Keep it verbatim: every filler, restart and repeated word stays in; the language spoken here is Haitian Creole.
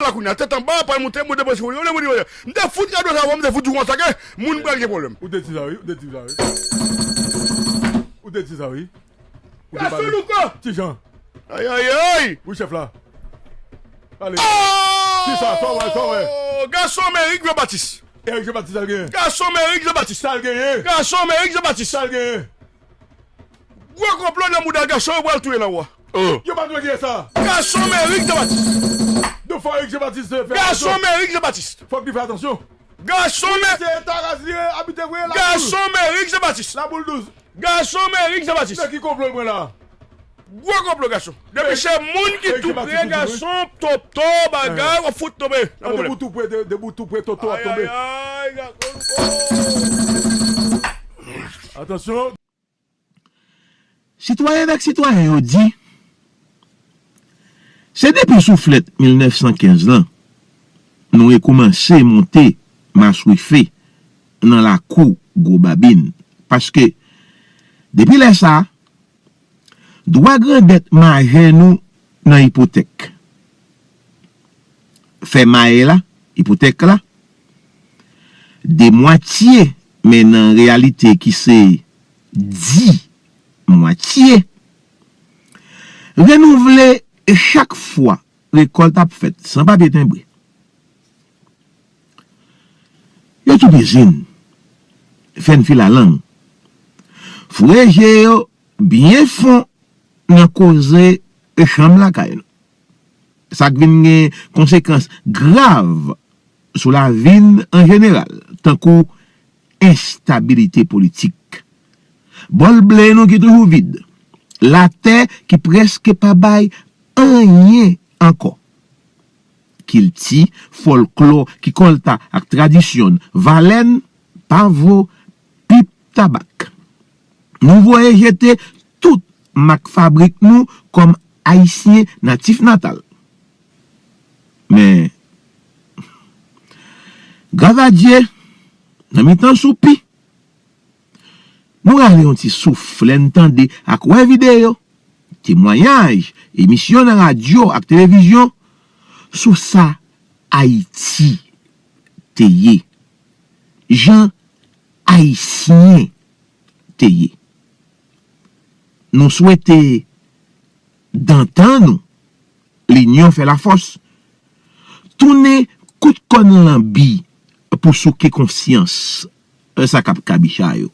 la kounye a, tèt anba, pral moute, moute, moute, moute, moute, moute. M te fout gade sa, m te fout di konsa ke moun pral gen pwoblèm. Ou te di sa, wi, ou te di sa, wi. Ou te di sa, wi. Ou te pale. Gason Louko! Ti Jan. Ay, ay, ay! Wi, chèf la. Pale. Oh! Ki sa, sa w wè, sa w wè? Gason m Eric Jean Baptiste. Eric Jean Baptiste, sa l genyen? Gason m Eric Jean Baptiste. Sa l genyen? Gason m Eric Jean Baptiste. Sa l genyen? Gwo konplo nan mouda gason yo pral touye nan wa. Oh. Yo pa t wè kiyès sa. Gason m Eric Jean Baptiste. Donk fò Eric Jean Baptiste fè atansyon. Gason m Eric Jean Baptiste. Fòk li fè atansyon. Gason m. Se Taraz li abite vre la. Gason m Eric Jean Baptiste. Laboul douz. Gason m Eric Jean Baptiste. Nan ki konplo l pran la? Gwo konplo gason. Depi se moun ki tou pre gason, toto, bagay, w ap fout tonbe. Nan pwoblèm. Debout tou pre, debout tou pre, toto ap tonbe. Ay, ay, ay, gason. Atansyon. Sitwayèn ak sitwayen yo di, se depi souflèt mil nèf san kenz lan, nou rekoumanse monte maswife nan lakou Gwo Babin. Paske, depi lè sa a, dwa grandèt majè nou nan ipotèk. Fè maye la, ipotèk la, demwatye, men nan reyalite ki se dimwatye, renouvle chak fwa rekòlt ap fèt san papye tenbre. Yo tou bezwen n fè n filalang. Foure je yo byen fon nan koze chanm lakay nou. Sa k vin gen konsekans grav sou lavi n an jeneral, tankou enstabilite politik, bòl ble nou ki toujou vid, latè ki prèske pa bay anyen ankò, kilti, fòlklò ki kòlta ak tradisyon n, valè n pa vo pip tabak. Nou voye jete tout mak fabrik nou kòm Ayisyen natif natal. Men, gras a Dye, nan mitan soupi, nou rale yon ti souf lè n tande ak wè videyo, temwayaj, emisyon nan radyo ak televizyon sou sa Ayiti te ye, jan Ayisyen te ye. Nou swete, dan tan nou, linyon fè lafòs, tounen kout kòn lanbi pou souke konsyans sa k ap kabicha yo.